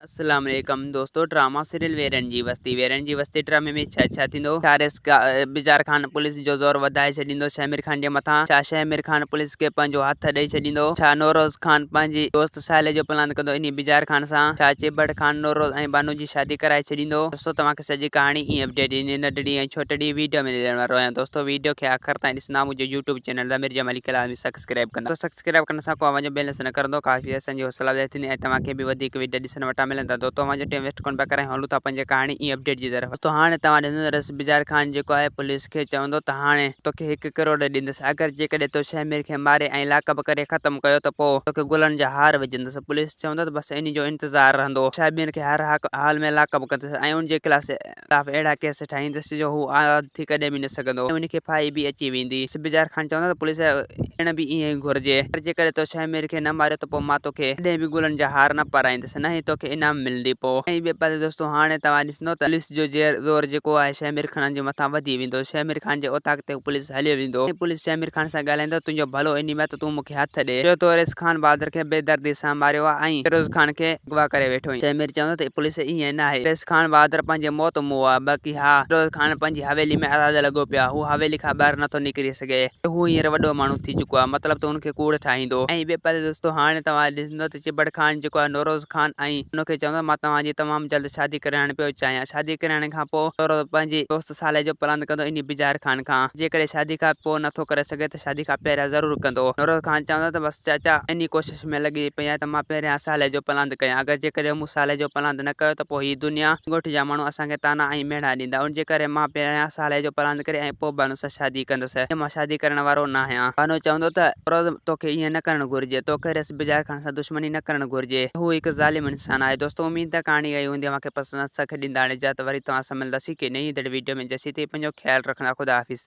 السلام عليڪم دوستو ڊراما سيريل ويرن جي وستي ويرن جي وستي ڊرامي ۾ ڇا ڇا ٿيندو ڇا ريس بجار خان پوليس جو زور وڌائي ڇڏيندو شهمير خان جي مٿان ڇا شهمير خان پوليس کي پنهنجو هٿ ڏئي ڇڏيندو ڇا نوروز خان پنهنجي دوست ساحل جو پلاند ڪندو انهي بجار خان سان ڇا چيبڙ خان نوروز ۽ بانو جي شادي ڪرائي ڇڏيندو دوستو توهان کي سڄي ڪهاڻي ۽ اپڊيٽ انهي ننڍڙي ۽ ڇوٽڙي ويڊيو ۾ ڏيڻ وارو آهيان دوستو ويڊيو کي آخر تائين ڏسندا منهنجو يوٽيوب چينل ضمير جمالي کي لازمي سبسڪرائب ڪندا سبسڪرائب ڪرڻ سان ڪو اوهان جو بيلنس نه ڪرندو ڪافي اسان جي حوصلا افزائي ٿيندي ۽ توهان کي به وڌيڪ وڊيو ڏسڻ وٽان ملندا دوستو اوهان جو ٽيم ويسٽ ڪونه پيا ڪرايون هلون ٿا پنهنجي ڪهاڻي ۽ اپڊيٽ جي طرف دوستو هاڻي توهان ڏسندو ته رئيس بجار خان جيڪو آهي پوليس کي چوندو ته هاڻي توکي هڪ ڪروڙ ڏيندس اگر جيڪڏهن تو شهمير کي ماري ۽ لاڪپ ڪري ختم ڪيو ته پوء توکي گلن جا هار وجهندس پوليس چوندو ته بس انهي جو انتظار رهندو شهمير کي هر حال ۾ لاڪپ ڪندس ۽ ان جي خلاف اهڙا ڪيس ٺاهيندس جو هو آزاد ٿي ڪڏهن به نه سگهندو ۽ ان کي ڦاهي به اچي ويندي. بجار خان چوندو ته پوليس ڏيڻ به ائين ئي گهرجي. پر جيڪڏهن تو شهمير کي نه ماريو ته پوء مان توکي ڪڏهن به گلن جا هار نه پارائيندس نه ئي توکي انعام ملندي. پوء ۽ ٻئي پاسي دوستو هاڻي توهان ڏسندو ته پوليس جو زور جيڪو آهي شهمير خان جي مٿان وڌي ويندو. شهمير خان جي اوطاق تي پوليس هليو ويندو ۽ پوليس شهمير خان سان ڳالهائيندو ته تنهنجو ڀلو انهي ۾ ته تون مون کي هٿ ڏي جو تو ريس خان بهادر کي بيدردي سان ماريو آهي ۽ فيروز خان کي اغوا ڪري ويٺو آهين. شهمير چوندو ته پوليس ائين ناهي. ريس خان بهادر پنهنجي موت مئو آهي باقي ها فيروز خان پنهنجي حويلي ۾ آزاد لڳو پيو آهي. هو حويلي کان ٻاهر نٿو نڪري سگهي. هو هينئر وڏو ماڻهو ٿي چڪو آهي مطلب ته هن کي ڪوڙ ٺاهيندو. ۽ ٻئي پاسي دوستو هاڻي توهان ڏسندو ته چڀڙ خان جيڪو آهي نوروز خان ۽ ان کي چوندو مان توهان جي تمام جلد شادي ڪرائڻ پيو چاهيان. شادي ڪرائڻ کان پوء نوروز پنهنجي دوست صالح جو پلاند ڪندو انهي بجار خان کان. جيڪڏهن شادي کان پوء نٿو ڪري سگهي ته شادي کان پهريان ضرور ڪندو. نوروز خان چوندو ته بس چاچا انهي ڪوشش ۾ لڳي پئي آهي ته مان پهريان صالح جو پلاند ڪيان. اگر جيڪڏهن مون صالح جو پلاند نه ڪيو ته پوء هي دنيا ۽ ڳوٺ جا ماڻهو اسان کي طعنا ۽ ميڙها ڏيندا. ان جي ڪري مان پهريان صالح جو پلاند ڪري ۽ پوء بانو سان شادي ڪندس. جيئن مان شادي ڪرڻ وارو ناهيان. بانو چوندو ته روز توکي ائين نه ڪرڻ گهرجي. توکي ريس بجار خان سان دشمني نه ڪرڻ گهرجي. هو هڪ ظالم انسان آهي. دوستو اميد ته ڪهاڻي آئي هوندي اوهان کي پسند اسان کي ڏيندا هاڻي اجازت وري توهان سان ملنداسين ڪنهن نئين ايندڙ ويڊيو ۾ جيسين تائين پنهنجو خيال رکندا خدا حافظ.